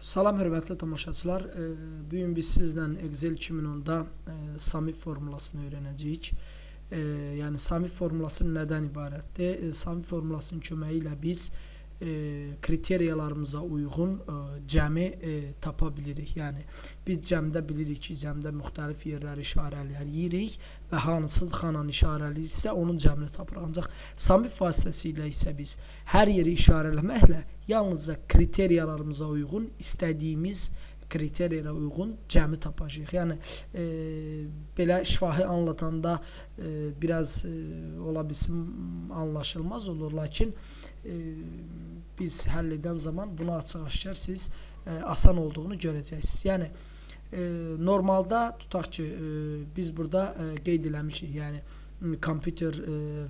Salam hörmətli tamaşaçılar. Bu gün biz sizlə Excel 2010-da SUMIF formulasını öyrənəcəyik. Yəni SUMIF formulası nədən ibarətdir? SUMIF formulasının köməyi ilə biz kriteriyalarımıza uyğun cəmi tapa bilirik. Yəni biz cəmdə bilirik ki, cəmdə müxtəlif yerləri işarələyirik və hansı xananı işarələyirsə onun cəmini tapırıq. Ancaq SUMIF vasitəsilə isə biz hər yeri işarələməklə yalnızca kriteriyalarımıza uyğun istədiyimiz kriteriyalara uyğun cəmi tapacağıq. Yəni belə şifahi anlatanda biraz ola bilsin anlaşılmaz olur, lakin biz həll edən zaman bunu açıq-aşkar siz asan olduğunu görəcəksiniz. Yəni normalda tutaq ki, biz burada qeyd eləmişik, yəni kompüter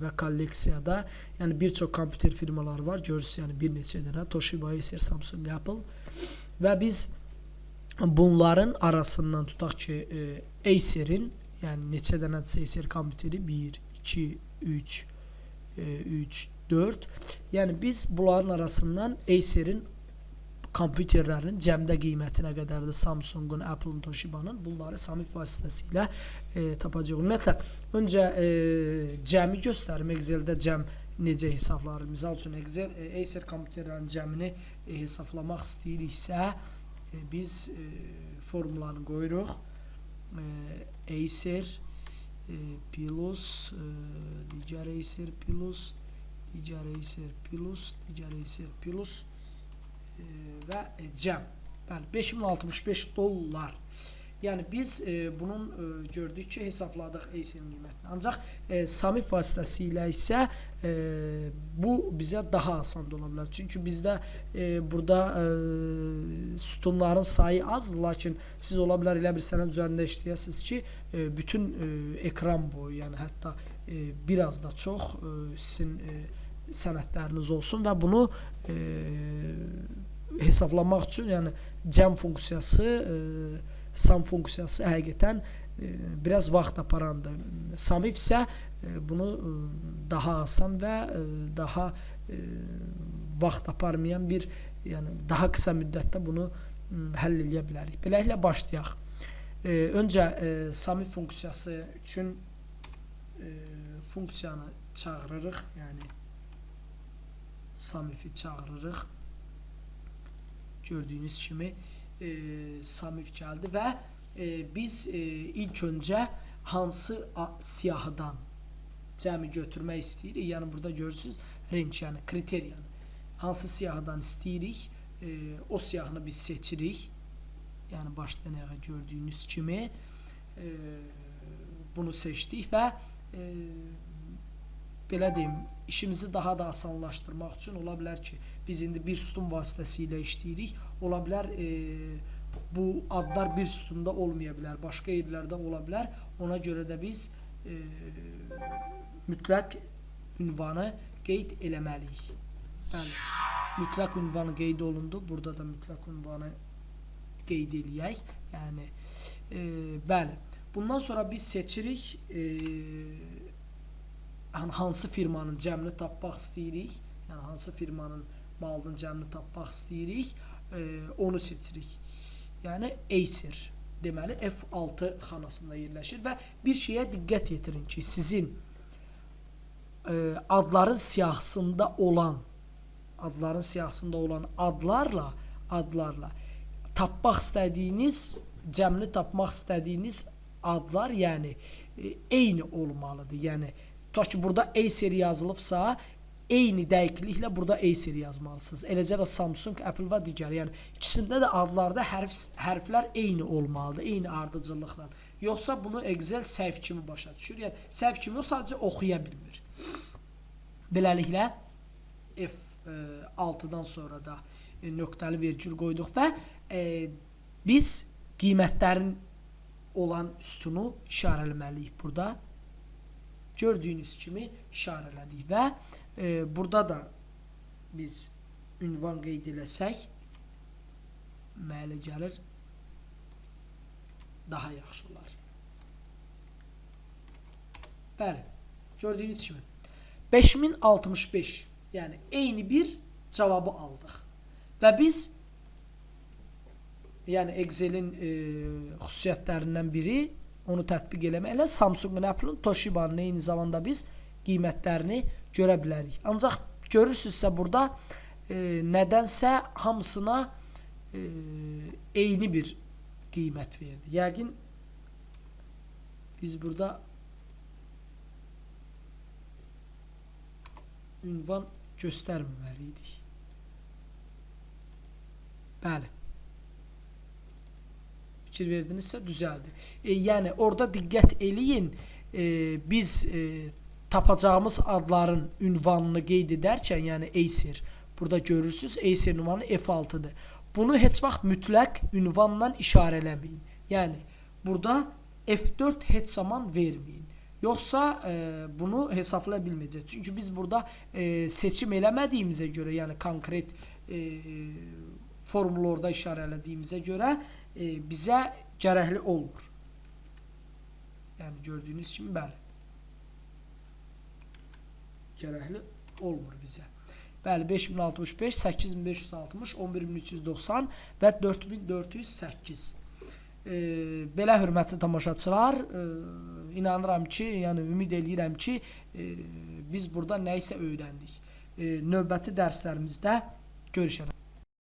və kolleksiyada, yəni bir çox kompüter firmaları var. Görürsüz, yəni bir neçə dənə Toshiba, Acer, Samsung, Apple və biz bunların arasından tutaq ki, Acer'in, yəni neçə dənədirsə Acer kompüteri 1, 2, 3, 3, 4. Yəni biz bunların arasından Acer'in kompüterlərinin cəmdə qiyməti nə qədərdir, Samsung'un, Apple'ın, Toshiba'nın, bunları SUMIF vasitəsilə tapacağıq. Ümumiyyətlə, öncə cəmi göstərim, Excel'də cəm necə hesablanır. Misal üçün, Excel, Acer kompüterlərinin cəmini hesablamaq istəyiriksə, biz formulanı qoyuruq. Acer plus digər Acer plus digər Acer plus digər Acer plus və cəm. Bəli, 5065 dollar. Yəni biz bunun gördük ki, hesabladıq Acer'in qiymətini. Ancaq SUMIF vasitəsilə isə bu bizə daha asan da ola bilər. Çünki bizdə burada sütunların sayı az, lakin siz ola bilər elə bir sənəd üzərində işləyəsiniz ki, bütün ekran boyu, yəni hətta biraz da çox sizin sənədləriniz olsun və bunu hesablamaq üçün, yəni cəm funksiyası, sum funksiyası həqiqətən biraz vaxt aparandır. SUMIF isə bunu daha asan və daha vaxt aparmayan bir, yəni daha qısa müddətdə bunu həll eləyə bilərik. Beləliklə başlayaq. Öncə SUMIF funksiyası üçün funksiyanı çağırırıq, yəni SUMIF-i çağırırıq. Gördüyünüz kimi SUMIF gəldi və biz ilk öncə hansı siyahıdan cəmi götürmək istəyirik. Yəni burada görürsünüz range, yəni kriteriyanı. Hansı siyahıdan istəyirik, o siyahını biz seçirik. Yəni başdan ayağa gördüyünüz kimi bunu seçdik və belə deyim, işimizi daha da asanlaşdırmaq üçün ola bilər ki, biz indi bir sütun vasitəsilə işləyirik. Ola bilər bu adlar bir sütunda olmaya bilər, başqa yerlərdə ola bilər. Ona görə də biz mütləq ünvanı qeyd eləməliyik. Bəli, mütləq ünvanı qeyd olundu. Burada da mütləq ünvanı qeyd eləyək. Yəni, bəli, bundan sonra biz seçirik hansı firmanın cəmini tapmaq istəyirik, yəni hansı firmanın malının cəmini tapmaq istəyirik, onu seçirik. Yəni Acer, deməli F6 xanasında yerləşir və bir şeyə diqqət yetirin ki, sizin adların siyahısında olan adlarla tapmaq istədiyiniz, cəmini tapmaq istədiyiniz adlar, yəni eyni olmalıdır. Yəni tutaq ki, burada Acer yazılıbsa, eyni dəqiqliklə burada Acer yazmalısınız. Eləcə də Samsung, Apple və digər. Yəni ikisində də adlarda hərflər eyni olmalıdır, eyni ardıcıllıqla. Yoxsa bunu Excel səhv kimi başa düşür. Yəni səhv kimi o sadəcə oxuya bilmir. Beləliklə F6-dan sonra da nöqtəli vergül qoyduq və biz qiymətlərin olan sütunu işarələməliyik burada. Gördüyünüz kimi işarələdik və burada da biz ünvan qeyd eləsək, mənə gəlir, daha yaxşı olar. Bəli, gördüyünüz kimi 5065, yəni eyni bir cavabı aldıq və biz Yəni Excel-in xüsusiyyətlərindən biri onu tətbiq eləməklə Samsung-un, Apple-un, Toshiba-nın eyni zamanda biz qiymətlərini görə bilərik. Ancaq görürsünüzsə burada nədənsə hamısına eyni bir qiymət verdi. Yəqin biz burada ünvan göstərməməli idik. Bəli. Fikir verdinizsə düzəldi. Yəni orada diqqət eləyin. Biz tapacağımız adların ünvanını qeyd edərkən, yəni Acer, burada görürsüz Acer ünvanı F6-dır. Bunu heç vaxt mütləq ünvanla işarələməyin. Yəni burada F4 heç zaman verməyin. Yoxsa bunu hesablaya bilməyəcək. Çünki biz burada seçim eləmədiyimizə görə, yəni konkret formulu orada işarələdiyimizə görə bizə gərəkli olmur. Yəni gördüyünüz kimi bəli. Gərəkli olmur bizə. Bəli, 5065, 8560, 11390 və 4408. Belə hörmətli tamaşaçılar, inanıram ki, yəni ümid eləyirəm ki, biz burada nə isə öyrəndik. Növbəti dərslərimizdə görüşənə.